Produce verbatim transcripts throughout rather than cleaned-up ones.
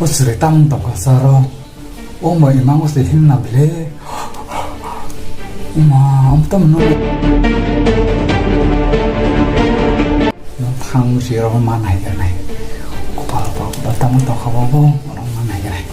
O chwrai tamo tongkha saro. O ma imang o se himna ble. Ma, am tam no. No thang si ro ma nai ga nai. Kopal pa kopal tamo tongkha bo bo, ro ma nai ga nai.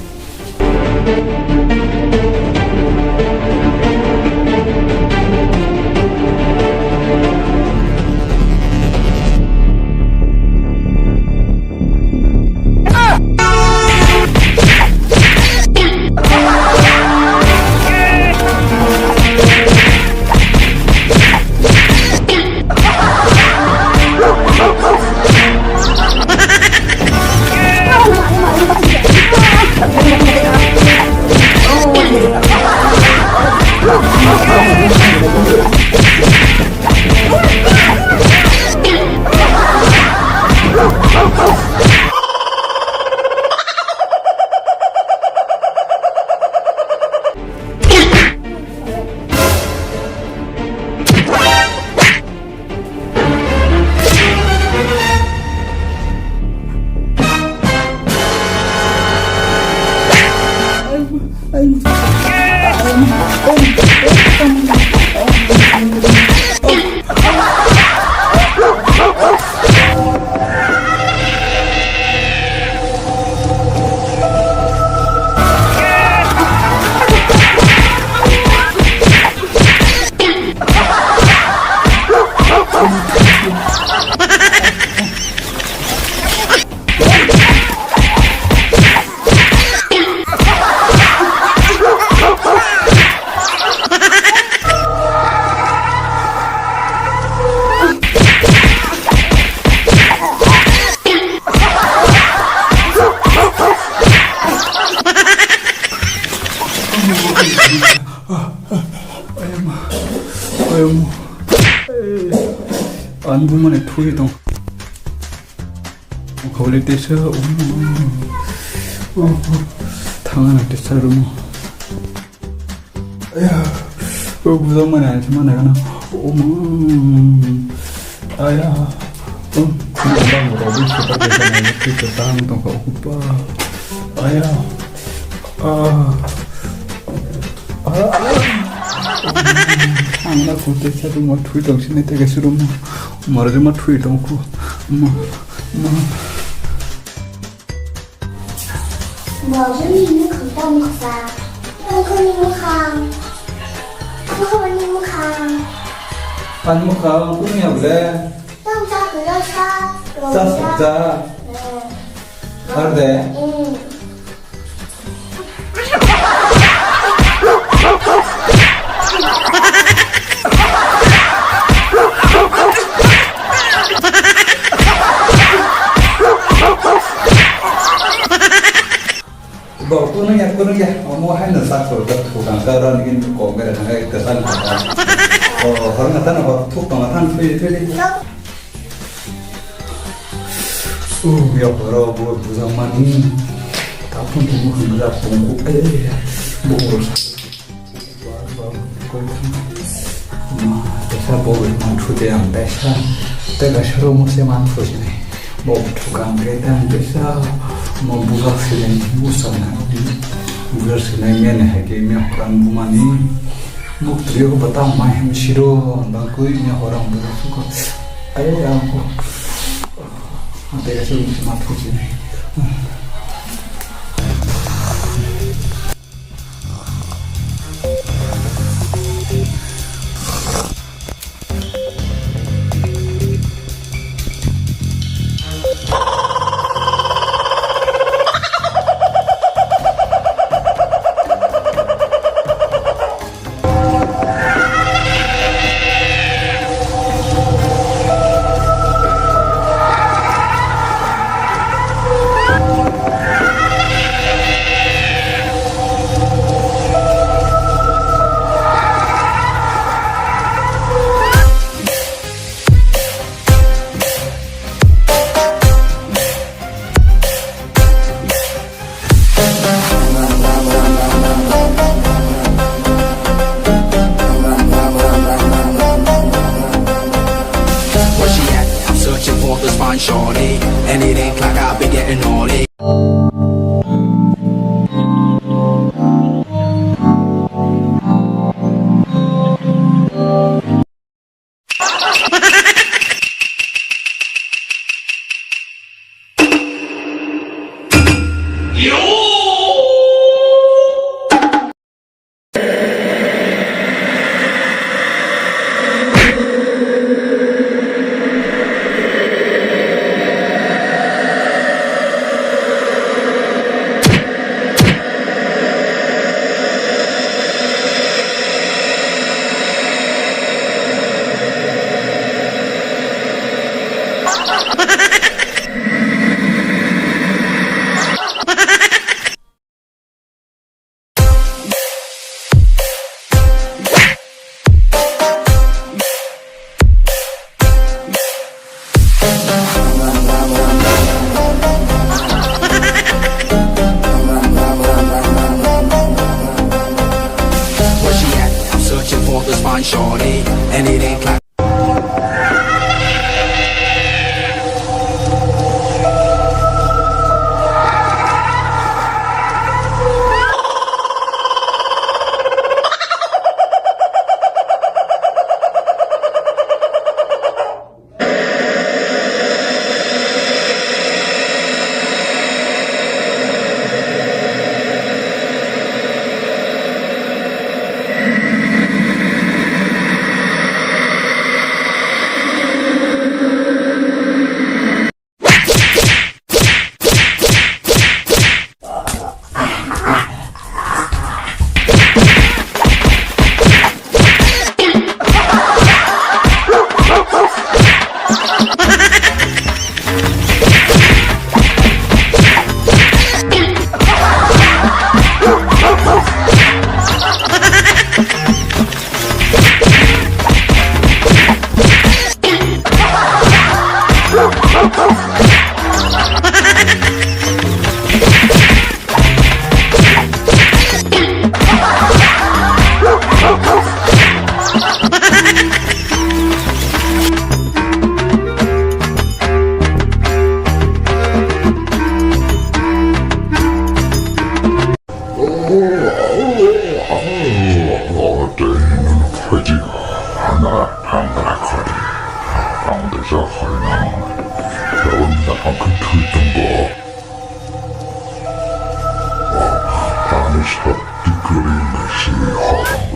Ayam, ayam, eh, ani bumani thui tong. Khawlai tesa, um, um, um. Thangna tesa room. Aya, o bujak mani ani se mani gana. Um, aya, um, bang rok super tesa mani tesa tang tong kha upa. Aya, ah. Ang na kute sa tu ma thui tong sini tege suru ma. Mara ma thui tong ku. Ma, ma. Bo juni ni kham ta mukha. Ang khani mukha. Ang khani mukha. Ang mukha, ang khani ya bole. Tang sa kula sa. Sa sa. Arde. Bo, kunung ya, kunung ya. Omo hai no sak so, tak thukang ka ran gin ko mere thang, ka san ka. O, hor na tan, hor thuk tong tan, thui, thui. Oh, ya, bro, bo, bujang mani. Tak pun tunggu, hingga tunggu. Eh, eh, eh. Bo, urus. Ma, tesa bo, ma, thute ang, tesa. Tega sero mo se man thusini. Bo, thukang, ke tang, tesa. Ma, bujak sini, busa na. Bujak sini, mene, hai, ke, me, kurang bumani. Muk trio ko bata mai hem siro, bang kui nya orang bujak suka. Ayo ya aku. Ante ka sero mo se man thusini. Where she at? I'm searching for this fine shorty, and it ain't like Ani sakti kwrwi naisi horong